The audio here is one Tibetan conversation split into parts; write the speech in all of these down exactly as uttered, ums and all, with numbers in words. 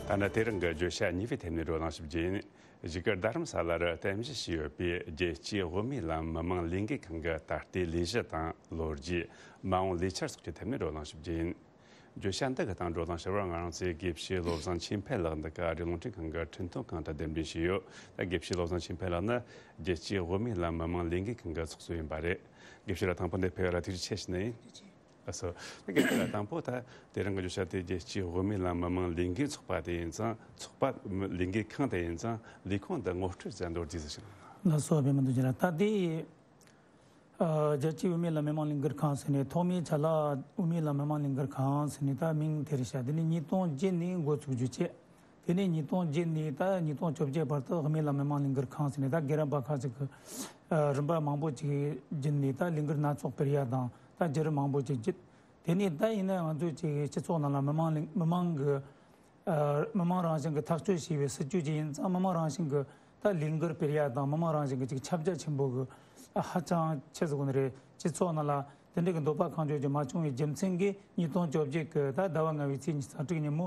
ད་ནི་དེ་རིང་གི་བརྗོད་བྱ་གཉིས་པའི་ཐད་ནས་བགྲོ་གླེང་ཞིབ་རྒྱུ་ཡིན། གཞིས་ཀ་རྡ་རམ་ས་ལར་རྟེན་གཞི་བྱས་ཡོད་པའི་རྒྱལ་སྤྱིའི་དབུ་མའི་ལམ་མི་མང་ལས་འགུལ་ཁང་གི་ད་ལྟའི་ལས་གཞི་དང་ལོ་རྒྱུས། མ་འོངས་ལས་འཆར་སོགས་ཀྱི་ཐད་ནས་བགྲོ་གླེང་ཞིབ་རྒྱུ་ཡིན། བརྗོད་བྱ་འདི་གི་སྟེང་བགྲོ་གླེང་ཞུ་བར་ང་རང་ཚོའི་དགེ་བཤེས་བློ་བཟང་ཆོས་འཕེལ་ལགས་འདི་ག་ཨ་རིའི་རླུང་འཕྲིན་ཁང་གི་འཕྲིན་གཏོང་ཁང་དུ་གདན་འདྲེན་བྱས་ཡོད། ད་དགེ་བཤེས་བློ་བཟང་ཆོས་འཕེལ་ལགས་ནི་རྒྱལ་སྤྱིའི་དབུ་མའི་ལམ་མི་མང་ལས་འགུལ་ཁང་གི་ཚོགས་གཙོ་ཡིན་པ་རེད། དགེ་བཤེས་ལགས་དང་པོ་འདིར་ཕེབས་པ་ལ་ཐུགས་རྗེ་ཆེ་ཞུ་ནི་ཡིན། ཨ་སོ། ད་གལ་ཏེ་དང་པོ་ད་དེ་རིང་གི་བརྗོད་བྱ་དེ་རྒྱལ་སྤྱིའི་དབུ་མའི་ལམ་མི་མང་ལས་འགུལ་ཚོགས་པ་དེ་ཡིན་ཙང་ཚོགས་པ་ལས་འགུལ་ཁང་དེ་ཡིན་ཙང་ལས་ཁུངས་འདི་ངོ་སྤྲོད་ཙམ་མདོར་བསྡུས་སུ་ཞུ་ན། ལགས་སོ་པད་མ་རྡོ་རྗེ་ལགས། ད་དེ་ཨ་རྒྱལ་སྤྱིའི་དབུ་མའི་ལམ་མི་མང་ལས་འགུལ་ཁང་ཟེར་ནས་ཐོག་མའི་ཆ་ལ་དབུ་མའི་ལམ་མི་མང་ལས་འགུལ་ཁང་ཟེར་ནས་ད་མིང་དེ་རེད་ཤག་དེ་ནས་ཉིས་སྟོང་བརྒྱད་ནས་འགོ་ཚུགས་རྒྱུ་བྱས། དེ་ནས་ཉིས་སྟོང་བརྒྱད་ནས་ད་ཉིས་སྟོང་བཅོ་བརྒྱད་བར་དུ་དབུ་མའི་ལམ་མི་མང་ལས་འགུལ་ཁང་ཟེར་ནས་ད་རྒན་རབས་པ་ཁག་ཅིག་གིས་ཨ་རིམ་པ་མང་པོ་ཅིག་བརྒྱུད་ནས་ད་ལས་འགུལ་སྣ་ཚོགས་སྤེལ་ཡ་དང་ད་བརྒྱུད་རིམ་མང་པོ་ཅིག་བརྒྱུད། དེ་ནས་ད་ཡིན་ན་ང་ཚོའི་ཅིག་སྤྱི་ཚོགས་ནང་ལ་མི་མང་ལས་མི་མང་གི་ཨ་མི་མང་རང་བཞིན་གྱི་ཐག་གཅོད་བྱས་པའི་སྲིད་ཇུས་ཅིག་ཡིན་ཙང་མི་མང་རང་བཞིན་གྱི་ད་ལས་འགུལ་སྤེལ་ཡ་དང་མི་མང་རང་བཞིན་གྱི་ཅིག་ཁྱབ་རྒྱ་ཆེན་པོ་གི་ཨ་ཧ་ཅང་ཆེ་ཟེར་དགོས་ནི་རེད། སྤྱི་ཚོགས་ནང་ལ་དེ་འདྲ་གི་འདོད་པ་གང་བྱུང་ཅིག་མ་བྱུང་བའི་རྒྱུ་མཚན་གྱིས་ཉིས་སྟོང་བཅོ་བརྒྱད་ཀྱི་ད་ཟླ་བ་ལྔ་པའི་ཚེས་ཉི་ཤུ་རྩ་དྲུག་ཉིན་མོ་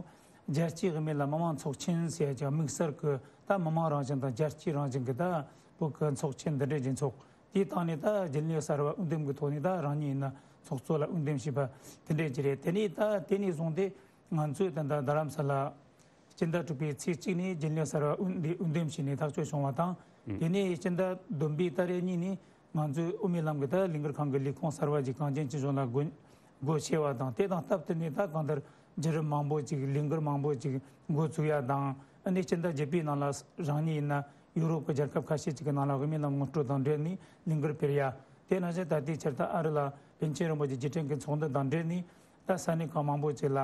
རྒྱལ་སྤྱིའི་དབུ་མའི་ལམ་མི་མང་ཚོགས་ཆེན་ཟེར་ཡ་ཅིག་དམིགས་བསལ་གྱི་ད་མི་མང་རང་བཞིན་དང་རྒྱལ་སྤྱིའི་རང་བཞིན་གྱི་ད་བོད་ཀྱི་ཚོགས་ཆེན་འདི་འདྲ་ཅིག་འཚོགས། དེའི་སྟེང་ནས་ད་རྒྱུན་ལས་གསར་བ་འོས་འདེམས་ཀྱི་ཐོག་ནས་ད་རང་ཉིད་ཡིན་ན་ཚོགས་གཙོ་ལ་འོས་འདེམས་བྱས་པ་དེ་འདྲས་ཅིག་རེད། དེ་ནས་ད་དེ་ནས་བཟུང་སྟེ་ང་ཚོས་ད་ལྟ་རྡ་རམ་ས་ལ་སྤྱི་ཟླ་དྲུག་པའི་ཚེས་གཅིག་ནས་རྒྱུན་ལས་གསར་བ་འོས་འདེམས་འོས་འདེམས་བྱས་ནས་ཐག་གཅོད་བྱུང་བ་དང་། ཨང་། དེ་ནས་སྤྱི་ཟླ་བདུན་པའི་ཏ་རིག་གཉིས་ནས་ང་ཚོས་དབུ་མའི་ལམ་གྱི་ད་ལས་འགུལ་ཁང་གི་ལས་ཁུངས་གསར་བ་ཅིག་གངས་ཅན་སྐྱིད་གཤོངས་ལ་སྒོ་སྒོ་ཕྱེ་བ་དང་། དེ་དང་སྟབས་བསྟུན་ནས་ད་གང་ལྟར་བརྒྱུད་རིམ་མང་པོ་ཅིག་ལས་འགུལ་མང་པོ་ཅིག་འགོ་ཚུགས་ཡ་དང་། ཨ་ནི་སྤྱི་ཟླ་བརྒྱད་པའི་ནང་ལ་རང་ཉིད་ཡིན་ན་ཡུ་རོབ་ཀྱི་རྒྱལ་ཁབ་ཁ་ཤས་ཅིག་གི་ནང་ལ་དབུ་མའི་ལམ་ངོ་སྤྲོད་དང་འབྲེལ་ནས་ལས་འགུལ་སྤེལ་ཡ། དེ་ནང་བཞིན་ད་ལྟའི་ཆར་ད་ཨ་རི་ལ་པཎ་ཆེན་རིན་པོ་ཆེ་རྗེས་དྲན་གྱི་ཚོགས་འདུ་དང་འབྲེལ་ནས་ད་ས་གནས་ཁག་མང་པོ་ཅིག་ལ།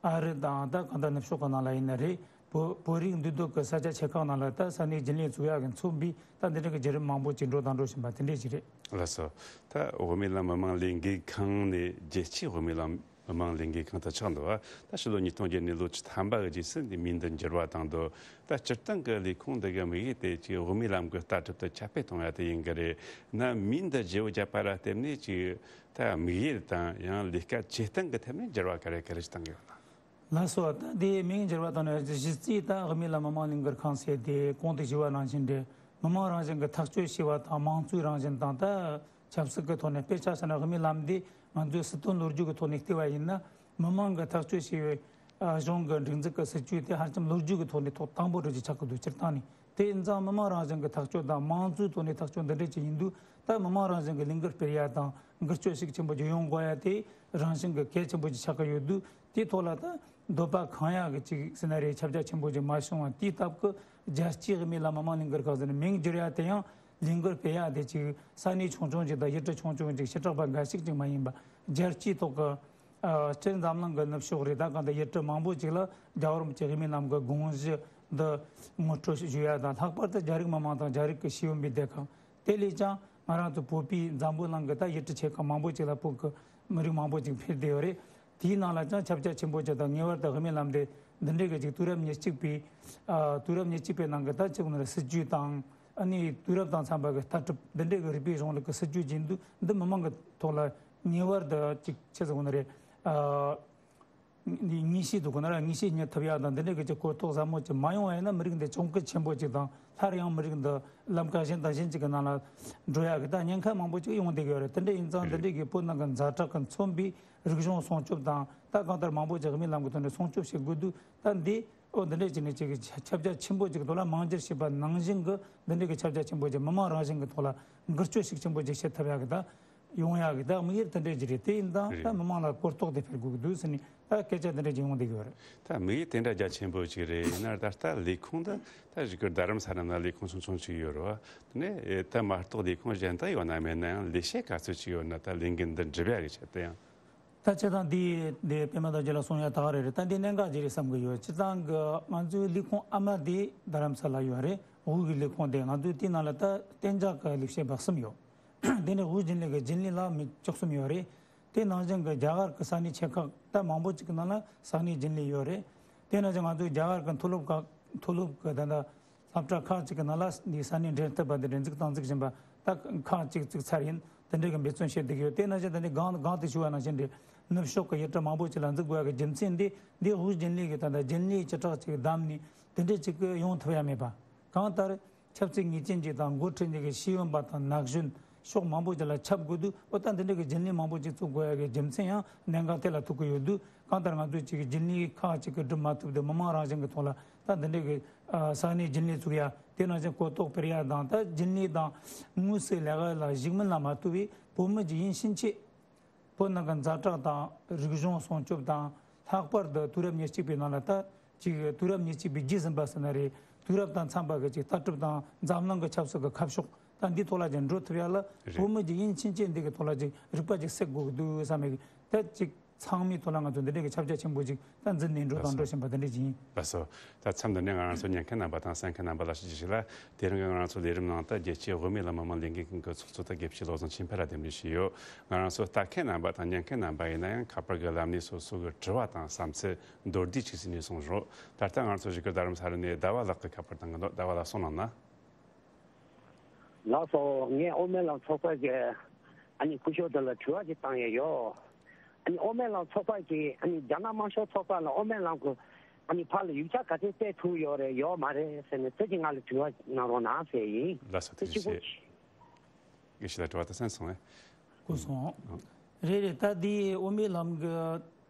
ཨ་རི་དང་ད་གང་ལྟར་ནུབ་ཕྱོགས་ཀྱི་ནང་ལ་ཡིན་ན་རེད། བོད་བོད་རིགས་འདུས་སྡོད་ཀྱི་ས་ཆ་ཆེ་ཁག་ནང་ལ་ད་ས་གནས་རྒྱུན་ལས་བཙུགས་ཡག་གི་མཚོན་པའི་ད་འདི་འདྲ་གི་བརྒྱུད་རིམ་མང་པོ་ཅིག་འགྲོ་དང་འགྲོ་བཞིན་པ་དེ་འདྲས་ཅིག་རེད། ལགས་སོ། ད་དབུ་མའི་ལམ་མི་མང་ལས་འགུལ་ཁང་ནས་རྒྱལ་སྤྱིའི་དབུ་མའི་ལམ་མི་མང་ལས་འགུལ་ཁང་དུ་ཆགས་འདུག་པ། ད་ཕྱི་ལོ་ཉིས་སྟོང་བརྒྱད་ནས་ལོ་བཅུ་ཐམ་པ་གི་རྗེས་སུ་འདི་མིང་འདི་འགྱུར་བ་བཏང་འདུག། ད་སྤྱིར་བཏང་གི་ལས་ཁུངས་འདི་གི་དམིགས་ཡུལ་དེ་ཅིག་དབུ་མའི་ལམ་གྱི་ལྟ་གྲུབ་དེ་ཁྱབ་སྤེལ་གཏོང་ཡ་དེ་ཡིན་གི་རེད། ན་མིང་འདི་བརྗེ་བོ་བརྒྱབ་པ་ལ་བརྟེན་ནས་ཅིག་ད་དམིགས་ཡུལ་དང་ཡང་ལས་ཀ་བྱེད་སྟངས་ཀྱི་ཐད་ནས་འགྱུར་བ་ག་རེ་ག་རེ་བཏང་གི་ཡོད་ན། ལགས་སོ། ད་དེའི་མིང་འགྱུར་བ་བཏང་ནས་གཞི་རྩའི་ད་དབུ་མའི་ལམ་མི་མང་ལས་འགུལ་ཁང་ཟེར་དེ་གོང་དུ་ཞུས་པ་ནང་བཞིན་རེད། མི་མང་རང་བཞིན་གྱི་ཐག་གཅོད་བྱས་པ་དང་མང་གཙོའི་རང་བཞིན་དང་ད་ཆབ་སྲིད་ཀྱི་ཐོག་ནས་དཔེ་ཆ་བཞག་ན་དབུ་མའི་ལམ་འདི་ང་ཚོའི་སྲིད་དོན་ལོ་རྒྱུས་ཀྱི་ཐོག་ནས་བལྟས་པ་ཡིན་ན་མི་མང་གིས་ཐག་གཅོད་བྱས་པའི་ཨ་གཞུང་གི་སྒྲིག་འཛུགས་ཀྱི་སྲིད་ཇུས་དེ་ཧ་ཅང་ལོ་རྒྱུས་ཀྱི་ཐོག་ནས་ཐོག་དང་པོ་རུ་ཅིག་ཆགས་ཀྱི་འདུག་སྤྱིར་བཏང་ནས། དེ་ཡིན་ཙང་མི་མང་རང་བཞིན་གྱི་ཐག་གཅོད་དང་མང་གཙོའི་ཐོག་ནས་ཐག་གཅོད་འདི་འདྲ་ཅིག་ཡིན་དུས། ད་མི་མང་རང་བཞིན་གྱི་ལས་འགུལ་སྤེལ་ཡ་དང་འགུལ་སྐྱོད་ཤུགས་ཆེན་པོ་ཅིག་ཡོང་དགོས་ཡ་དེ་རང་བཞིན་གྱི་གལ་ཆེན་པོ་ཅིག་ཆགས་ཀྱི་ཡོད་དུས། དེའི་ཐོག་ལ་ད་འདོད་པ་ཁེངས་ཡ་གི་ཅིག་ཟེར་ན་རེད། ཁྱབ་རྒྱ་ཆེན་པོ་ཅིག་མ་བྱུང་བ་དེའི་སྟབས་ཀྱིས་རྒྱལ་སྤྱིའི་དབུ་མའི་ལམ་མི་མང་ལས་འགུལ་ཁང་ཟེར་ནས་མིང་བསྒྱུར་ཡ་དེ་ཡང་ལས་འགུལ་སྤེལ་ཡ་དེ་ཅིག་ས་གནས་ཆུང་ཆུང་ཅིག་དང་ཡུལ་གྲུ་ཆུང་ཆུང་ཅིག་བྱེ་བྲག་པ་འགའ་ཞིག་ཅིག་མ་ཡིན་པ་རྒྱལ་སྤྱིའི་ཐོག་གི་ཨ་སྤྱིར་འཛམ་གླིང་གི་ནུབ་ཕྱོགས་རེད། ད་གང་ལྟར་ཡུལ་གྲུ་མང་པོ་ཅིག་ལ་རྒྱལ་བ་རིན་པོ་ཆེ་དབུ་མའི་ལམ་གྱི་དགོངས་གཞི་འདི་ངོ་སྤྲོད་ཞུ་ཡ་དང་། ལྷག་པར་དུ་རྒྱ་རིགས་མི་མང་དང་རྒྱ་རིགས་ཀྱི་ཤེས་ཡོན་པའི་སྡེ་ཁག་དེ་ལས་ཀྱང་ང་རང་ཚོ་བོད་པའི་འཛམ་བུ་གླིང་གི་ད་ཡུལ་གྲུ་ཆེ་ཁག་མང་པོ་ཅིག་ལ་བོད་ཀྱི་མི་རིགས་མང་པོ་ཅིག་ཕེབས་བསྡད་ཡོད་རེད། དེའི་ནང་ལ་ཀྱང་ཁྱབ་རྒྱ་ཆེན་པོ་ཅིག་དང་ངེས་པར་དུ་དབུ་མའི་ལམ་འདི་འདི་འདྲའི་གི་ཅིག་དུས་རབས་ཉེར་གཅིག་པའི་ཨ་དུས་རབས་ཉེར་གཅིག་པའི་ནང་གི་ད་ཅིག་ནི་སྲིད་ཇུས་དང་ཨ་ནི་དུས་རབས་དང་འཚམ་པ་གི་ལྟ་གྲུབ་འདི་འདྲའི་གི་རིག་པའི་གཞུང་ལུགས་ཀྱི་སྲིད་ཇུས་ཀྱི་འདུ་འདི་མི་མང་གི་ཐོག་ལ་ངེས་པར་དུ་ཅིག་ཆེ་ཟེར་དགོས་ནི་རེད། ཨ་ངེས་ཤེས་འདུག་གོ་ན་ར་ངེས་ཤེས་རྙེད་ཐུབ་ཡ་དང་འདི་འདྲའི་གི་ཅིག་གོ་རྟོགས་ཟབ་མོ་ཅིག་མ་ཡོང་བ་ཡིན་ན་མི་རིགས་འདི་གྱོང་གུད་ཆེན་པོ་ཅིག་དང་སླར་ཡང་མི་རིགས་འདི་ལམ་ཁ་གཞན་དང་གཞན་ཅིག་གི་ནང་ལ་འགྲོ་ཡ་གི་ད་ཉེན་ཁ་མང་པོ་ཅིག་ཡོང་བསྡད་ཀྱི་ཡོད་རེད། དེ་འདྲ་ཡིན་ཙང་འདི་འདྲའི་གི་བོད་ནང་གི་ཛ་དྲག་གི་མཚོན་པའི་རིག་གཞུང་སྲུང་སྐྱོབ་དང་ད་གང་ལྟར་མང་པོ་ཅིག་དབུ་མའི་ལམ་གི་ཐོག་ནས་སྲུང་སྐྱོབ་བྱེད་དགོས་དུས། ད་འདི་ཨོ་འདི་འདྲའི་ཅིག་ནས་ཅིག་གི་ཁྱབ་རྒྱ་ཆེན་པོ་ཅིག་གི་ཐོག་ལ་མང་སྒྱུར་བྱས་པ་ནང་བཞིན་གི་འདི་འདྲའི་གི་ཁྱབ་རྒྱ་ཆེན་པོ་ཅིག་མི་མང་རང་བཞིན་གི་ཐོག་ལ་འགུལ་སྐྱོད་ཤུགས་ཆེན་པོ་ཅིག་བྱེད་ཐུབ་ཡ་གི་ད་ཡོང་ཡ་གི་ད་དམིགས་ཡུལ་དེ་འདྲ་ཅིག་རེད། དེ་ཡིན་ཙང་ད་མི་མང་ལ་གོ་རྟོགས་དེ་འཕེལ་དགོས་ཀྱི་འདུག་ཟེར་ནས་ད་སྐད་ཆ་དེ་འདྲ་ཅིག་ཡོང་བསྡད་ཀྱི་ཡོད་རེད། ད་དམིགས་ཡུལ་དེ་འདྲ་རྒྱ་ཆེན་པོ་ཅིག་རེད། ཡིན་ན་ད་ལྟ་ལས་ཁུངས་འདི་ད་གཞིས་ཀ་རྡ་རམ་ས་ལ་ན་ལས་ཁུངས་ཆུང་ཆུང་ཅིག་ཡོད་རེད་བ། དེ་ནས་ད་མ་གཏོགས་ལས་ཁུངས་གཞན་དག་ཡོད་ན་མེད་ན་ཡང་ལས་བྱེད་ག་ཚོད་ཅིག་ཡོད་ན་ད་ལས་འགུལ་འདི་འགྲུབ་ཡ་གི་ཆེད་དུ་ཡང་། ད་སྤྱིར་བཏང་འདི་འདི་པད་མ་རྡོ་རྗེ་ལགས་གསུང་ཡ་ད་ག་རེ་རེད། ད་འདི་གནད་འགག་ཅིག་རེད་བསམ་གི་ཡོད། སྤྱིར་བཏང་གི་ང་ཚོའི་ལས་ཁུངས་ཨ་མ་འདི་རྡ་རམ་ས་ལ་ཡོད་རེད། དབུས་ཀྱི་ལས་ཁུངས་དེ་ང་ཚོའི་དེའི་ནང་ལ་ད་གཏན་འཇགས་ཀྱི་ལས་བྱེད་པ་གསུམ་ཡོད། དེ་ནས་དབུས་རྒྱུན་ལས་ཀྱི་རྒྱུན་ལས་ལ་མི་བཅུ་གསུམ་ཡོད་རེད། དེ་ནང་བཞིན་གྱི་རྒྱ་གར་གྱི་ས་གནས་ཆེ་ཁག་ད་མང་པོ་ཅིག་གི་ནང་ལ་ས་གནས་རྒྱུན་ལས་ཡོད་རེད། དེ་ནང་བཞིན་ང་ཚོའི་རྒྱ་གར་གྱི་མཐོ་སློབ་ཁག་མཐོ་སློབ་ཀྱི་ད་ལྟ་སློབ་གྲྭ་ཁག་ཅིག་གི་ནང་ལ་འདི་ས་གནས་འབྲེལ་མཐུད་པ་འདི་སྒྲིག་འཛུགས་དང་འཛུགས་བཞིན་པ་ད་ཁག་ཅིག་བཙུགས་ཚར་ཡིན། དེ་འདྲའི་གི་འབད་བརྩོན་བྱེད་བསྡད་ཀྱི་ཡོད། དེ་ནང་བཞིན་ད་ནི་གང་གང་དུ་ཞུ་བ་ནང་བཞིན་རེད། ནུབ་ཕྱོགས་ཀྱི་ཡུལ་གྲུ་མང་པོ་ཅིག་ལ་འཛུགས་དགོས་ཡ་གི་རྒྱུ་མཚན་འདི་འདི་དབུས་རྒྱུན་ལས་ཀྱི་ད་ལྟ་རྒྱུན་ལས་ཅི་དྲག་ཅིག་བདམས་ནས་དེ་འདྲའི་ཅིག་གི་ཡོང་ཐུབ་ཡ་མེད་པ། གང་ལྟར་ཆབ་སྲིད་ངེས་ཅན་ཅིག་དང་འགོ་ཁྲིད་འདི་གི་ཤེས་ཡོན་པ་དང་ན་གཞོན་ཕྱོགས་མང་པོ་ཅིག་ལ་ཁྱབ་དགོས་དུས། འོ་ད་འདི་འདྲའི་གི་རྒྱུན་ལས་མང་པོ་ཅིག་བཙུགས་དགོས་ཡ་གི་རྒྱུ་མཚན་ཡང་གནད་འགག་དེ་ལ་ཐུག་གི་ཡོད་དུས། གང་ལྟར་ང་ཚོས་ཅིག་རྒྱུན་ལས་ཁག་ཅིག་གི་སྒྲུབ་མ་ཐུབ་དུས་མི་མང་རང་བཞིན་གྱི་ཐོག་ལ་ད་འདི་འདྲའི་གི་ས་གནས་རྒྱུན་ལས་བཙུགས་ཡ་དེ་ནང་བཞིན་གོ་རྟོགས་སྤེལ་ཡ་དང་། ད་རྒྱུན་ལས་དང་དངོས་སུ་ལས་ཀ་ལ་ཞུགས་མིན་ལ་མ་ལྟོས་པའི་བོད་མི་ཅིག་ཡིན་ཕྱིན་ཆད། བོད་ནང་གི་ཛ་དྲག་དང་རིག་གཞུང་སྲུང་སྐྱོབ་དང་། ལྷག་པར་དུ་དུས་རབས་ཉེར་གཅིག་པའི་ནང་ལ་ད་ཅིག་དུས་རབས་ཉེར་གཅིག་པའི་རྗེས་ཟིན་པ་ཟེར་ན་རེད། དུས་རབས་དང་འཚམ་པ་གི་ཅིག་ལྟ་གྲུབ་དང་འཛམ་གླིང་གི་ཆབ་སྲིད་ཀྱི་ཁ་ཕྱོགས་ད་འདི་ཐོག་ལ་ཅིག་འགྲོ་ཐུབ་ཡ་ལ། རེད། བོད་མི་ཅིག་ཡིན་ཕྱིན་ཆད་འདི་གི་ཐོག་ལ་ཅིག་རིག་པ་ཅིག་གསལ་དགོས་ཀྱི་འདུག་བསམ་མེད་ཀྱི། ད་ཅིག་ཚང་མའི་ཐོག་ལ་ང་ཚོ་འདི་འདྲའི་གི་ཁྱབ་རྒྱ་ཆེན་པོ་ཅིག་ད་འཛིན་ནས་འགྲོ་དང་འགྲོ་བཞིན་པ་འདི་འདྲ་ཅིག་ཡིན། ལགས་སོ། ད་མཚམས་འདི་ནས་ང་རང་ཚོ་ཉན་མཁན་རྣམ་པ་དང་གསན་མཁན་རྣམ་པ་ལ་ཞུ་རྒྱུ་ཞིག་ལ། དེ་རིང་གི་ང་རང་ཚོ་ལས་རིམ་ནང་ད་རྒྱལ་སྤྱིའི་དབུ་མའི་ལམ་མི་མང་ལས་འགུལ་ཁང་གི་ཚོགས་གཙོ་ད་དགེ་བཤེས་བློ་བཟང་ཆོས་འཕེལ་ལགས་གདན་འདྲེན་ཞུས་ཡོད། ང་རང་ཚོ་ལྟ་མཁན་རྣམ་པ་དང་ཉན་མཁན་རྣམ་པ་ཡིན་ན་ཡང་ཁ་པར་གྱི་ལམ་ནས་སོ་སོ་གི་དྲི་བ་དང་བསམ་ཚུལ་མདོར་བསྡུས་ཅིག་ཟིན་ནས་གསུང་རོགས། ད་ལྟ་ང་ཚོ་བཞུགས་སྒར་རྡ་རམ་ས་ལ་ནས་ཟླ་བ་ལགས་ཀྱིས་ཁ་པར་བཏང་གི་འདུག་ཟླ་བ་ལགས་གསུང་གནང་ན། ལགས་སོ། ངས་དབུ་མའི་ལམ་ཚོགས་པ་གི་ཨ་ནི་སྐུ་ཞབས་དེ་ལ་དྲི་བ་ཅིག་བཏང་ཡས་ཡོད། ཨ་ནི་དབུ་མའི་ལམ་ཚོགས་པ་གིས་ཨ་ནི་རྒྱ་ནག་དམར་ཤོག་ཚོགས་པ་ལ་དབུ་མའི་ལམ་གྱི་ཨ་ནི་ཕར་ལ་ཡིག་ཆ་ག་ཚོད་སྤྲད་ཐུབ་ཡོད་རེད་ཡོད་མ་རེད་ཟེར་ནས་ཚེ་གཅིག་ང་ལ་དྲི་བ་གནང་རོགས་གནང་ཟེར་ཡིན། ལགས་སོ། ཚེ་ཐུགས་རྗེ་གཅིག་པོ་ཆེ། དགེ་བཤེས་ལགས་དྲི་བ་དེ་གསན་སོང་ངས། གོ་སོང་། ཨ། རེད་རེད། ད་འདི་དབུ་མའི་ལམ་གྱི་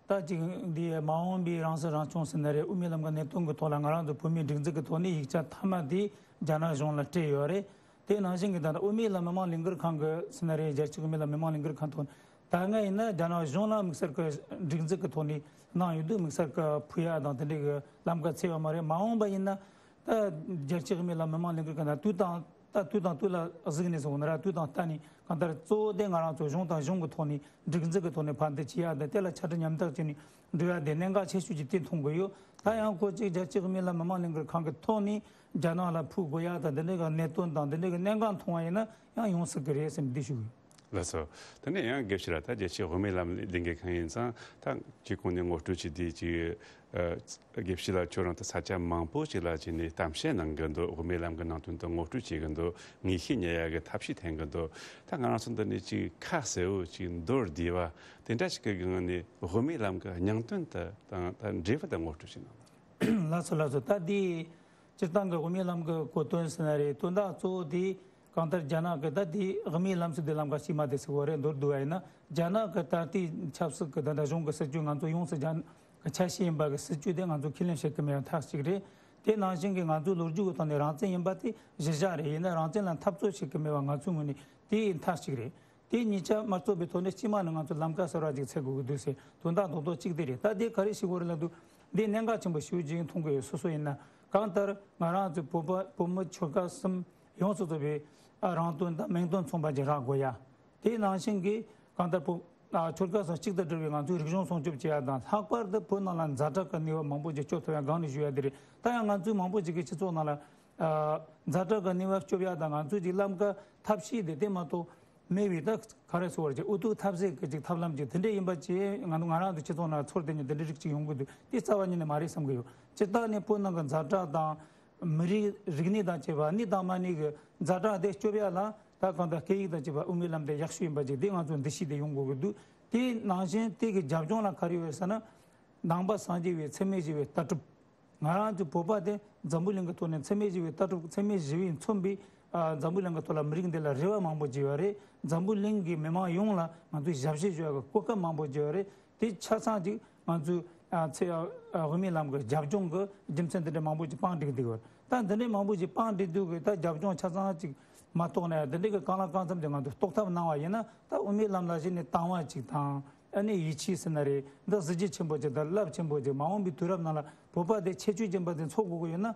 ད་ཅིག་འདི་མ་འོངས་པའི་རང་སྲིད་རང་སྐྱོང་ཟེར་ན་རེད། དབུ་མའི་ལམ་གྱི་གནད་དོན་གྱི་ཐོག་ལ་ང་རང་ཚོ་བོད་མིའི་སྒྲིག་འཛུགས་ཀྱི་ཐོག་ནས་ཡིག་ཆ་མཐའ་མ་དེ་རྒྱ་ནག་གཞུང་ལ་སྤྲད་ཡོད་རེད། དེ་ནང་བཞིན་གྱི་ད་ལྟ་དབུ་མའི་ལམ་མི་མང་ལས་འགུལ་ཁང་གི་ཟེར་ན་རེད། རྒྱལ་སྤྱིའི་དབུ་མའི་ལམ་མི་མང་ལས་འགུལ་ཁང་ཐོག་ད་སྔ་ཡིན་ན་རྒྱ་ནག་གཞུང་ལ་དམིགས་བསལ་གྱི་སྒྲིག་འཛུགས་ཀྱི་ཐོག་ནས་གནང་ཡོད་དུས་དམིགས་བསལ་གྱི་ཕུད་ཡ་དང་དེ་འདྲའི་གི་ལམ་ཁ་འཚོལ་ཡོད་མ་རེད། མ་འོངས་པ་ཡིན་ན་ད་རྒྱལ་སྤྱིའི་དབུ་མའི་ལམ་མི་མང་ལས་འགུལ་ཁང་ད་དུས་དང་ད་དུས་དང་དུས་ལ་གཟིགས་ནས་སོང་ན་ར། དུས་དང་ལྟ་ནས་གང་ལྟར་གཙོ་བོ་དེ་ང་རང་ཚོ་གཞུང་དང་གཞུང་གི་ཐོག་ནས་སྒྲིག་འཛུགས་ཀྱི་ཐོག་ནས་ཕར་འདི་བྱེད་ཡ་དེ་དེ་ལ་ཕྱག་བྲིས་མཉམ་འདེགས་བྱས་ནས་འགྲོ་ཡ་དེ་གནད་འགག་ཆེ་ཤོས་ཀྱི་དེ་མཐོང་གི་ཡོད། ད་ཡང་ཁོ་གཅིག་རྒྱལ་སྤྱིའི་དབུ་མའི་ལམ་མི་མང་ལས་འགུལ་ཁང་གི་ཐོག་ནས་རྒྱ་ནག་ལ་ཕུལ་དགོས་ཡ་དང་དེ་འདྲའི་གི་གནད་དོན་དང་དེ་འདྲའི་གི་གནད་འགག་མཐོང་བ་ཡིན་ན་ཡང་ཡོང་སྲིད་གི་རེད་ཟེར་ནས་འདི་ཞུ་གི་ཡོད། ལགས་སོ། དེ་ནས་ཡང་དགེ་བཤེས་ལགས་ད་རྒྱལ་སྤྱིའི་དབུ་མའི་ལམ་ལས་འགུལ་ཁང་ཡིན་ཙང་ད་སྤྱི་ཁོངས་ནས་ངོ་སྤྲོད་བྱས་ཏེ་ཅིག་ཨ། དགེ་བཤེས་ལགས་ཁྱོད་རང་ད་ས་ཆ་མང་པོ་ཅིག་ལ་ཕྱིན་ནས་གཏམ་བཤད་གནང་གི་འདུག་དབུ་མའི་ལམ་གྱི་ནང་དོན་དུ་ངོ་སྤྲོད་བྱེད་ཀྱི་འདུག་ངེས་ཤེས་རྙེད་ཡག་གི་ཐབས་ཤེས་འཐེན་གྱི་འདུག་ད་ང་རང་ཚོ་འདི་ནས་ཅིག་ཁ་གསལ་བོ་ཅིག་མདོར་བསྡུས་པ་དེ་འདྲ་ཞིག་གི་ངང་ནས་དབུ་མའི་ལམ་གྱི་སྙིང་དོན་དེ་དང་ད་འབྲེལ་བ་དང་ངོ་སྤྲོད་ཅིག་གནང་། ལགས་སོ་ལགས་སོ། ད་འདི་སྤྱིར་བཏང་གི་དབུ་མའི་ལམ་གྱི་གོ་དོན་ཟེར་ན་རེད། དོན་དག་གཙོ་བོ་དེ་གང་ལྟར་རྒྱ་ནག་གི་ད་དེ་དབུ་མའི་ལམ་ཟེར་དེ་ལམ་ཁ་ཕྱི་མ་དེ་ཟེར་བ་རེད། མདོར་བསྡུས་པ་ཡིན་ན་རྒྱ་ནག་གི་ད་ལྟའི་ཆབ་སྲིད་ཀྱི་ད་ལྟ་གཞུང་གི་སྲིད་བྱུས་ང་ཚོ་ཡོངས་སུ་རྒྱ་ནག་གི་ཆ་ཤས་ཡིན་པ་གི་སྲིད་བྱུས་དེ་ང་ཚོ་ཁས་ལེན་བྱེད་ཀྱི་མེད་པ་མཐའ་གཅིག་རེད། དེ་ནང་བཞིན་གྱི་ང་ཚོའི་ལོ་རྒྱུས་ཀྱི་ཐོག་ནས་རང་བཙན་ཡིན་པ་དེ་གཞི་བཞག་རེད། ཡིན་ན་རང་བཙན་ལ་འཐབ་རྩོད་བྱེད་ཀྱི་མེད་པ་ང་ཚོའི་ངོས་ནས་དེ་མཐའ་གཅིག་རེད། དེ་གཉིས་ཆ་མ་རྩོད་པའི་ཐོག་ནས་སྤྱི་དམངས་ནི་ང་ཚོ་ལམ་ཁ་གསར་བ་ཅིག་འཚོལ་དགོས་ཀྱི་འདུག་ཟེར་དོན་དག་རྡོག་རྡོག་གཅིག་དེ་རེད། ད་དེ་ག་རེ་ཞིག་བོར་ལ་འདུག་འདི་གནད་འགག་ཆེན་པོ་ཞེ་པོ་ཅིག་མཐོང་གི་ཡོད། སོ་སོ་ཡིན་ན་གང་ལྟར་ང་རང་ཚོ་བོད་པ་བོད་མི་ཆོལ་ཁ་གསུམ་ཡོངས་སུ་རྫོགས་པའི་ཨ་རང་དོན་དང་མིང་དོན་མཚུངས་པ་ཅིག་རག་དགོས་ཡ། དེ་ནང་བཞིན་གྱི་གང་ལྟར་བོད་ཨ་ཆོལ་ཁ་གསུམ་གཅིག་ཏུ་སྒྲིལ་བའི་ང་ཚོའི་རིག་གཞུང་སྲུང་སྐྱོབ་བྱེད་ཡ་དང་། ལྷག་པར་དུ་བོད་ནང་ལ་ཛ་དྲག་གི་ནུས་པ་མང་པོ་ཅིག་སྐྱོབ་ཐུབ་ཡ་སྒང་ནས་ཞུ་ཡ་དེ་རེད། ད་ཡང་ང་ཚོའི་མང་པོ་ཅིག་གི་སྤྱི་ཚོགས་ནང་ལ་ཨ་ཛ་དྲག་གི་ནུས་པ་སྐྱོབ་ཡ་དང་ང་ཚོའི་ཅིག་ལམ་ཁ་ཐབས་ཤེས་དེ་དེ་མ་གཏོགས་མེད་པའི་ད་ག་རེ་ཟེར་བར་ཅིག་ཨུ་ཐུག་ཐབས་ཟད་ཀྱི་ཅིག་ཐབས་ལམ་ཅིག་དེ་འདྲ་ཡིན་པ་ཅིག་ང་ང་རང་ཚོ་སྤྱི་ཚོགས་ནང་ཚོར་དེ་ཉིད་དེ་འདྲ་རིགས་ཅིག་ཡོང་གི་འདུག་དེ་རྩ་བ་ཉིད་ནས་མ་རེད་བསམ་གི་ཡོད། སྤྱིར་བཏང་ནས་བོད་ནང་གི་ཛ་དྲག་དང་མི་རིགས་རིག་གནས་དང་བཅས་པ་གནས་དང་མ་གནས་ཀྱི་ཛ་དྲག་དེ་སྐྱོབ་ཡ་ལ་ད་གང་ལྟར་སྐད་ཡིག་དང་བཅས་པ་དབུ་མའི་ལམ་དེ་ཡག་ཤོས་ཡིན་པ་ཅིག་དེ་ང་ཚོ་འདུ་ཤེས་དེ་ཡོང་དགོས་ཀྱི་འདུག་དེ་ནང་བཞིན་དེ་གི་རྒྱབ་ལྗོངས་ལ་ག་རེ་ཡོད་ཟེར་ན། ནང་པ་སངས་རྒྱས་པའི་འཚེ་མེད་ཞི་བའི་ལྟ་གྲུབ། ང་རང་ཚོ་བོད་པ་དེ་འཛམ་བུ་གླིང་གི་ཐོག་ནས་འཚེ་མེད་ཞི་བའི་ལྟ་གྲུབ། འཚེ་མེད་ཞི་བས་མཚོན་པའི་ཨ་འཛམ་བུ་གླིང་གི་ཐོག་ལ་མི་རིགས་འདི་ལ་རེ་བ་མང་པོ་བྱས་པ་རེད། འཛམ་བུ་གླིང་གི་མི་མང་ཡོངས་ལ་ང་ཚོས་ཞབས་ཕྱི་ཞུ་ཡ་གི་གོ་སྐབས་མང་པོ་བྱས་པ་རེད། དེ་ཆ་ཚང་ཅིག་ང་ཚོས་ཨ་ཚེ་ཨ་དབུ་མའི་ལམ་གྱི་རྒྱབ་ལྗོངས་ཀྱི་རྒྱུ་མཚན་འདི་འདྲ་མང་པོ་ཅིག་སྤངས་འགྲིག་འདུག་ད་འདི་འདྲའི་མང་པོ་ཅིག་སྤངས་འགྲིག་འདུག་གི་ད་རྒྱབ་ལྗོངས་ཆ་ཚང་ཅིག་མ་རྟོགས་ན་ཡང་། འདི་འདྲའི་གི་གང་ལ་གང་འཚམ་དེ་ང་ཚོས་རྟོགས་ཐབས་གནང་བ་ཡིན་ན། ད་དབུ་མའི་ལམ་ལ་གཞི་ནས་དང་བ་ཅིག་དང་། ཨ་ནི་ཡིད་ཆེས་ཟེར་ན་རེད། འདི་གཟི་བརྗིད་ཆེན་པོ་ཅིག་དང་རླབས་ཆེན་པོ་ཅིག་མ་འོངས་པའི་དུས་རབས་ནང་ལ་བོད་པ་དེ་ཁྱད་ཆོས་ཅན་པ་དེ་འཚོ་དགོས་ཀྱི་ཡོད་ན།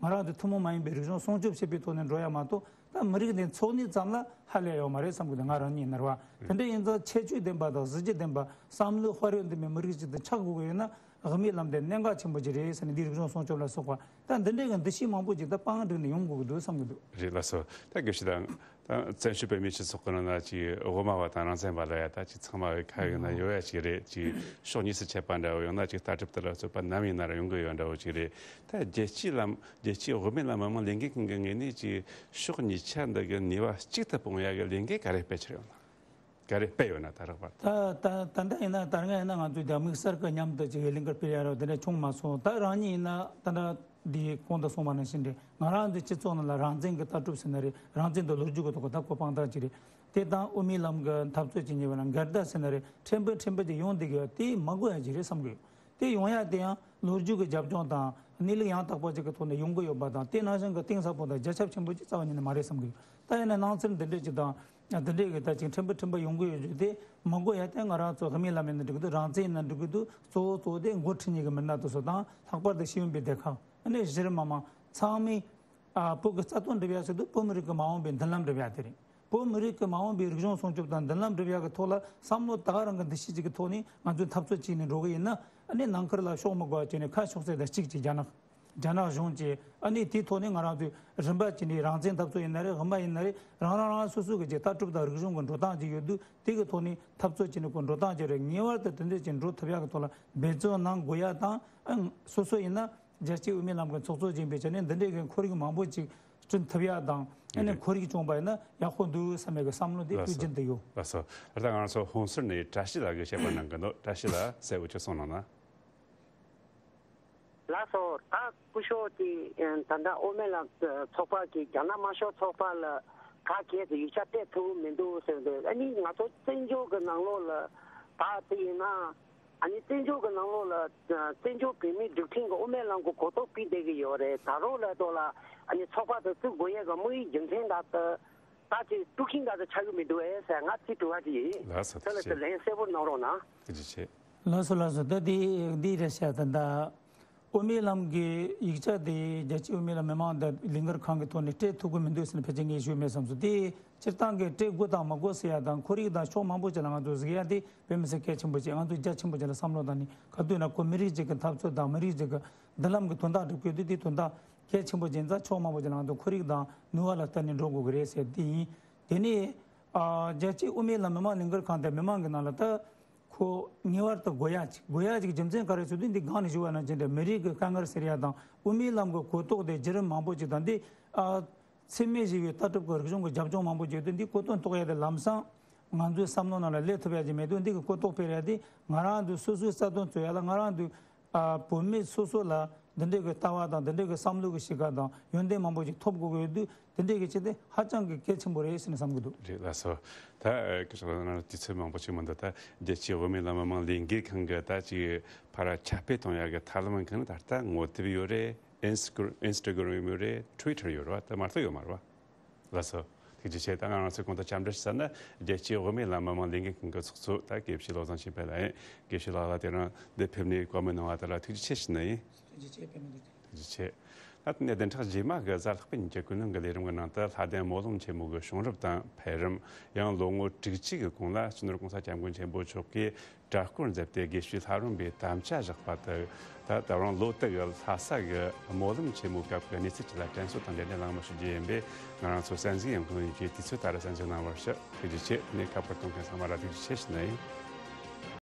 ང་རང་ཚོ་ཐུན་མོང་མ་ཡིན་པའི་རིག་གཞུང་སྲུང་སྐྱོབ་བྱེད་པའི་ཐོག་ནས་འགྲོ་ཡ་མ་གཏོགས། ད་མི་རིགས་དེ་འཚོ་གནས་ཙམ་ལ་ཧ་ལས་ཡོད་མ་རེད་བསམ་གི་འདུག་ང་རང་ཉིད་ནར་བ། དེ་འདྲ་ཡིན་ཙང་ཁྱད་ཆོས་ལྡན་པ་དང་གཟི་བརྗིད་ལྡན་པ། བསམ་བློའི་དཔལ་ཡོན་ལྡན་པའི་མི་རིགས་ཅིག་ཏུ་ཆགས་དགོས་ཀྱི་ཡོད་ན། དབུ་མའི་ལམ་དེ་གནད་འགག་ཆེན་པོ་ཅིག་རེད་ཟེར་ནས། འདི་རིག་གཞུང་སྲུང་སྐྱོབ་ལ་སོགས་པ་ད་འདི་འདྲའི་གི་འདུ་ཤེས་མང་པོ་ཅིག་ད་སྤང་འགྲིག་ནས་ཡོང་དགོས་ཀྱི་འདུག་བསམ་གི་འདུག་རེད། ལགས་སོ། ད་དགེ་བཤེས་དང་། ད་བཙན་བྱོལ་བོད་མིའི་སྤྱི་ཚོགས་ཀྱི་ནང་ན་ཅིག་དབུ་མ་པ་དང་རང་བཙན་པ་ལ་ཡ་ད་ཅིག་ཚང་མ་གི་ཁ་ཡོད་ན་ཡོད་ཡ་ཅིག་རེད། ཅིག་ཕྱོགས་གཉིས་སུ་ཕྱེད་པ་འདྲ་བོ་ཡང་ན་ཅིག་ལྟ་གྲུབ་དེ་ལ་རྩོད་པ་ནམ་ཡིན་ན་ར་ཡོང་གི་ཡོད་འདྲ་བོ་ཅིག་རེད། ད་རྒྱལ་སྤྱིའི་ལམ་རྒྱལ་སྤྱིའི་དབུ་མའི་ལམ་མི་མང་ལས་འགུལ་ཁང་གི་ངོས་ནས་ཅིག་ཕྱོགས་གཉིས་ཆ་འདི་གི་ནུས་པ་གཅིག་ཏུ་སྤུངས་ཡ་གི་ལས་འགུལ་ག་རེ་སྤེལ་འཆར་ཡོད་ན། ག་རེ་སྤེལ་ཡོད་ན། ད་ལྷག་པར་དུ། ད་ད་ད་ལྟ་ཡིན་ན། ད་སྔ་ཡིན་ན་ང་ཚོས་རྒྱ་མི་གསར་གི་མཉམ་དུ་ཅིག་ལས་འགུལ་སྤེལ་ཡ་རོ་དེ་འདྲ་བྱུང་མ་སོང་། ད་རང་ཉིད་ཡིན་ན་ད་ལྟ་འདི་གོང་དུ་གསུངས་པ་ནང་བཞིན་རེད། ང་རང་ཚོའི་སྤྱི་ཚོགས་ནང་ལ་རང་བཙན་གྱི་ལྟ་གྲུབ་ཟེར་ན་རེད། རང་བཙན་དང་ལོ་རྒྱུས་ཀྱི་ཐོག་གི་ད་གོ་འཕང་ཐང་ཅིག་རེད། དེ་དང་དབུ་མའི་ལམ་གྱི་འཐབ་རྩོད་བྱེད་མཁན་བ་ལ་འགལ་ཟླ་ཟེར་ན་རེད། ཕྲན་བུ་ཕྲན་བུ་ཅིག་ཡོང་བསྡད་ཀྱི་ཡོད། དེ་མ་དགོས་ཡ་ཅིག་རེད་བསམ་གི་ཡོད། དེ་ཡོང་ཡ་དེ་ཡང་ལོ་རྒྱུས་ཀྱི་རྒྱབ་ལྗོངས་དང་གནས་ལུགས་ཡང་དག་པ་ཅིག་གི་ཐོག་ནས་ཡོང་གི་ཡོད་པ་དང་། དེ་ནང་བཞིན་གྱི་གཏིང་ཟབ་པོ་དང་རྒྱ་ཁྱབ་ཆེན་པོ་ཅིག་རྩ་བ་ཉིད་ནས་མ་རེད་བསམ་གི་ཡོད། ད་ཡིན་ན་སྣང་ཚུལ་འདི་འདྲས་ཅིག་དང་འདི་འདྲས་ཀྱི་ད་ཅིག་ཕྲན་བུ་ཕྲན་བུ་ཡོང་གི་ཡོད་རྒྱུ་དེ་མ་དགོས་ཡ། དེ་ང་རང་ཚོ་དབུ་མའི་ལམ་ཡིན་ན་འགྲིག་གི་འདུག་རང་བཙན་ཡིན་ན་འགྲིག་གི་འདུག་གཙོ་བོ་གཙོ་བོ་དེ་འགོ་ཁྲིད་མཁན་གྱི་མི་སྣ་དེ་ཚོ་དང་། ལྷག་པར་དུ་ཤེས་ཡོན་པའི་སྡེ་ཁག་ཨ་ནི་གཞི་རིམ་མི་མང་ཚང་མས། ཨ། བོད་ཀྱི་རྩ་དོན་སྒྲུབ་ཡ་ཟེར་དུས་བོད་མི་རིགས་ཀྱི་མ་འོངས་པའི་མདུན་ལམ་སྒྲུབ་ཡ་དེ་རེད། བོད་མི་རིགས་ཀྱི་མ་འོངས་པའི་རིག་གཞུང་སྲུང་སྐྱོབ་དང་མདུན་ལམ་སྒྲུབ་ཡ་གི་ཐོག་ལ་བསམ་བློ་ད་ག་རང་གི་འདུ་ཤེས་ཅིག་གི་ཐོག་ནས་ང་ཚོས་འཐབ་རྩོད་བྱས་ནས་འགྲོ་གི་ཡིན་ན། ཨ་ནི་ནང་ཁུལ་ལ་ཕྱོགས་མི་དགོས་པ་བྱས་ནས་ཁ་ཕྱོགས་ཚད་དང་གཅིག་ཅིག་རྒྱ་ནག་རྒྱ་ནག་གཞུང་གིས་ཨ་ནི་དེའི་ཐོག་ནས་ང་རང་ཚོས་རིམ་པ་བྱས་ནས་རང་བཙན་འཐབ་རྩོད་ཡིན་ན་རེད། དབུ་མ་ཡིན་ན་རེད། རང་རང་རང་སོ་སོ་གི་ཅིག་ལྟ་གྲུབ་དང་རིག་གཞུང་གི་འགྲོ་སྟངས་ཅིག་ཡོད་དུས། དེ་གི་ཐོག་ནས་འཐབ་རྩོད་བྱས་ནས་ཁོ་འགྲོ་སྟངས་ཅིག་རེད། ངེས་པར་དུ་དེ་འདྲ་ཅིག་འགྲོ་ཐུབ་ཡ་གི་ཐོག་ལ་འབད་བརྩོན་གནང་དགོས་ཡ་དང་། ཨ། སོ་སོ་ཡིན་ན། རྒྱལ་སྤྱིའི་དབུ་མའི་ལམ་གྱི་ཚོགས་གཙོ་ཡིན་པའི་ཆ་ནས་འདི་འདྲའི་གི་ཁོར་ཡུག་མང་པོ་ཅིག་བསྐྲུན་ཐུབ་ཡ་དང་། ཨ་ནི་ཁོར་ཡུག་བྱུང་བ་ཡིན་ན་ཡག་པོ་འདུག་བསམ་པའི་གི་བསམ་བློ་དེ་ལགས་དུས་སོ། རྒྱུན་དུ་ཡོད། ལགས་སོ། ད་ལྟ་ང་ཚོ་ཧོན་སུར་ནས་བཀྲ་ཤིས་ལགས་ཀྱིས་བཤད་པ་གནང་གི་འདུག་བཀྲ་ཤིས་ལགས་གསལ་བོ་ཅིག་གསུང་གནང་ན། ལགས་སོ། ད་སྐུ་ཞབས་ཀྱིས་ད་ལྟ་དབུ་མའི་ལམ་ཚོགས་པ་གིས་རྒྱ་ནག་དམར་ཤོག་ཚོགས་པ་ལ་ག་གལ་ཏེ་ཡིག་ཆ་སྤྲད་ཐུབ་མི་འདུག་ཟེར་འདུག་ཨ་ནི་ང་ཚོ་བཙན་བྱོལ་གྱི་ནང་ལོགས་ལ་ད་དེ་ཡིན་ན། ཨ་ནི་བཙན་བྱོལ་གྱི་ནང་ལོགས་ལ་བཙན་བྱོལ་བོད་མིའི་སྒྲིག་ཁྲིམས་ཀྱི་དབུ་མའི་ལམ་གྱི་གོ་རྟོགས་སྤེལ་བསྡད་ཀྱི་ཡོད་རེད། ད་རུང་ལ་ཐོག་ལ་ཨ་ནི་ཚོགས་པ་དེ་བཙུགས་དགོས་ཡས་ཀྱི་དམིགས་ཡུལ་རྒྱུ་མཚན་ད་ལྟ་ད་ཅིག་དཀྲུག་ཤིང་ད་ལྟ་ཆགས་ཀྱི་མི་འདུག་ཨེ་ཟེར་ང་ཚིག་དྲི་བ་ཅིག་ཡིན། ལགས་སོ། དེ་ལ་ཐུགས་རྗེ་ཆེ། ལན་གསལ་པོ་གནང་རོགས་གནང་། ཐུགས་རྗེ་ཆེ། ལགས་སོ། ལགས་སོ། ད་འདི་འདི་རེད་ཤག་ད་ལྟ་དབུ་མའི་ལམ་གྱི་ཡིག་ཆ་དེ་རྒྱལ་སྤྱིའི་དབུ་མའི་ལམ་མི་མང་དང་ལས་འགུལ་ཁང་གི་ཐོག་ནས་སྤྲད་ཐུབ་ཀྱི་མི་འདུག་ཟེར་ནས་ཕལ་ཆེར་ངས་ཞུས་མེད་བསམ་སོང་། དེ་སྤྱིར་བཏང་གི་སྤྲད་དགོས་དང་མ་དགོས་ཟེར་ཡ་དང་། ཁོར་ཡུག་དང་ཕྱོགས་མང་པོ་ཅིག་ལ་ང་ཚོ་གཟིགས་ཡ་དེ་དཔེ་མི་སྲིད་གལ་ཆེན་པོ་ཅིག་ང་ཚོ་རྒྱ་ཆེན་པོ་ཅིག་ལ་བསམ་བློ་བཏང་ནས། ག་དུས་ན་ཁོ་མི་རིགས་ཅིག་གི་འཐབ་རྩོད་དང་མི་རིགས་ཅིག་གི་མདུན་ལམ་གྱི་དོན་དག་སྒྲུབ་དགོས་དུས། དེ་དོན་དག་གལ་ཆེན་པོ་ཅིག་ཡིན་ཙང་། ཕྱོགས་མང་པོ་ཅིག་ལ་ང་ཚོ་ཁོར་ཡུག་དང་ནུས་པ་ལ་བལྟས་ནས་འགྲོ་དགོས་ཀྱི་རེད་ཟེར་དེ་ཡིན། དེ་ནས་ཨ་རྒྱལ་སྤྱིའི་དབུ་མའི་ལམ་མི་མང་ལས་འགུལ་ཁང་དེ་མི་མང་གི་ནང་ལ་ད་ཁོ་ངེས་པར་དུ་དགོས་ཡ་ཅིག་དགོས་ཡ་ཅིག་རྒྱུ་མཚན་ག་རེ་ཟེར་དུས། འདི་སྒང་ནས་ཞུ་བ་ནང་བཞིན་རེད། མི་རིགས་ཀྱི་དཀའ་ངལ་སེལ་ཡ་དང་། དབུ་མའི་ལམ་གྱི་གོ་རྟོགས་དེ་བརྒྱུད་རིམ་མང་པོ་ཅིག་དང་། འདི་ཨ་འཚེ་མེད་ཞི་བའི་ལྟ་གྲུབ་ཀྱི་རིག་གཞུང་གི་རྒྱབ་ལྗོངས་མང་པོ་ཅིག་ཡོད་དུས། འདི་གོ་དོན་རྟོགས་ཡ་དེ་ལམ་སང་ང་ཚོའི་བསམ་བློ་ནང་ལ་སླེབས་ཐུབ་ཡ་ཅིག་མེད་དུས། འདི་གི་གོ་རྟོགས་སྤེལ་ཡ་དེ་ང་རང་ཚོའི་སོ་སོའི་རྩ་དོན་རྩོད་ཡ་ལ་ང་རང་ཚོའི་ཨ་བོད་མི་སོ་སོ་ལ་འདི་འདྲའི་གི་ལྟ་བ་དང་། འདི་འདྲའི་གི་བསམ་བློ་གི་གཤིས་ཀ་དང་ཡོན་ཏན་མང་པོ་ཅིག་ཐོབ་དགོས་ཀྱི་ཡོད་དུས། དེ་འདྲའི་གི་ཆེད་དེ་ཧ་ཅང་གི་གལ་ཆེན་པོ་རེད་ཟེར་ནས་བསམ་གྱི་འདུག་རེད། ལགས་སོ། ད་ཨ་སྐུ་ཞབས་ལགས་ནང་དུས་ཚོད་མང་པོ་ཞིག་མི་འདུག་ད་རྒྱལ་སྤྱིའི་དབུ་མའི་ལམ་མི་མང་ལས་འགུལ་ཁང་གི་ད་ཅིག་ཕར་ཁྱབ་སྤེལ་གཏོང་ཡག་གི་ཐབས་ལམ་གང་ད་ལྟ་ངོ་དེབ་ཡོད་རེད། ཨིན་སི་ཀི་རམ་ཡོད་རེད། ཊུའི་ཊར་ཡོད་རེད་བ། ད་མ་གཏོགས་ཡོད་མ་རེད་བ། ལགས་སོ། ཐུགས་རྗེ་ཆེ། ད་ང་རང་ཚོའི་གོང་དུ་འཆམ་མཐུན་ཞུ་ས་ནི་རྒྱལ་སྤྱིའི་དབུ་མའི་ལམ་མི་མང་ལས་འགུལ་ཁང་གི་ཚོགས་གཙོ་ད་དགེ་བཤེས་བློ་བཟང་ཆོས་འཕེལ་ལགས་ཡིན། དགེ་བཤེས་ལགས་ལ་དེ་རིང་འདིར་ཕེབས་ནས་བཀའ་མོལ་གནང་བ་དེ་ལ་ཐུགས་རྗེ་ཆེ་ཞུ་ནི་ཡིན། ཐུགས་རྗེ་ཆེ། ཕེབས་གནང་དེ་ཐུགས་རྗེ་ཆེ། ད་དེ་ནས་བདུན་ཕྲག་རྗེས་མ་གི་གཟའ་ལྷག་པའི་ཉིན་གྱི་ཀུན་གླེང་གི་ལས་རིམ་གྱི་ནང་དུ། ལྷ་ལྡན་སྨོན་ལམ་ཆེན་མོ་གི་བྱུང་རབས་དང་འཕེལ་རིམ། ཡང་ལོ་ངོ་དྲུག་ཅུ་གི་གོང་ལ་སྤྱི་ནོར་༸གོང་ས་༸སྐྱབས་མགོན་ཆེན་པོ་མཆོག་གིས་གྲྭ་སྐོར་མཛད་དེ་དགེ་བཤེས་ལྷ་རམས་པའི་དམ་བཅའ་བཞག་པ་དེ། ད་ད་རུང་ལོ་དེ་གི་ལྷ་ས་གི་སྨོན་ལམ་ཆེན་མོའི་སྐབས་ཀྱི་གནས་ཚུལ་བཅས་ལ་དྲན་གསོ་དང་འབྲེལ་ནས་གླེང་མོལ་ཞུ་རྒྱུ་ཡིན་པས། ང་རང་ཚོ་གསན་གཟིགས་ཡོད་མཁན་ཡོངས་ཀྱིས་དུས་ཚོད་ལྟར་གསན་གཟིགས་གནང་བར་ཞུ། ཐུགས་རྗེ་ཆེ། དེ་ནས་ཁ་པར་གཏོང་མཁན་ཚང་མ་ལ་ཐུགས་རྗེ་ཆེ་ཞུ་ནི་ཡིན།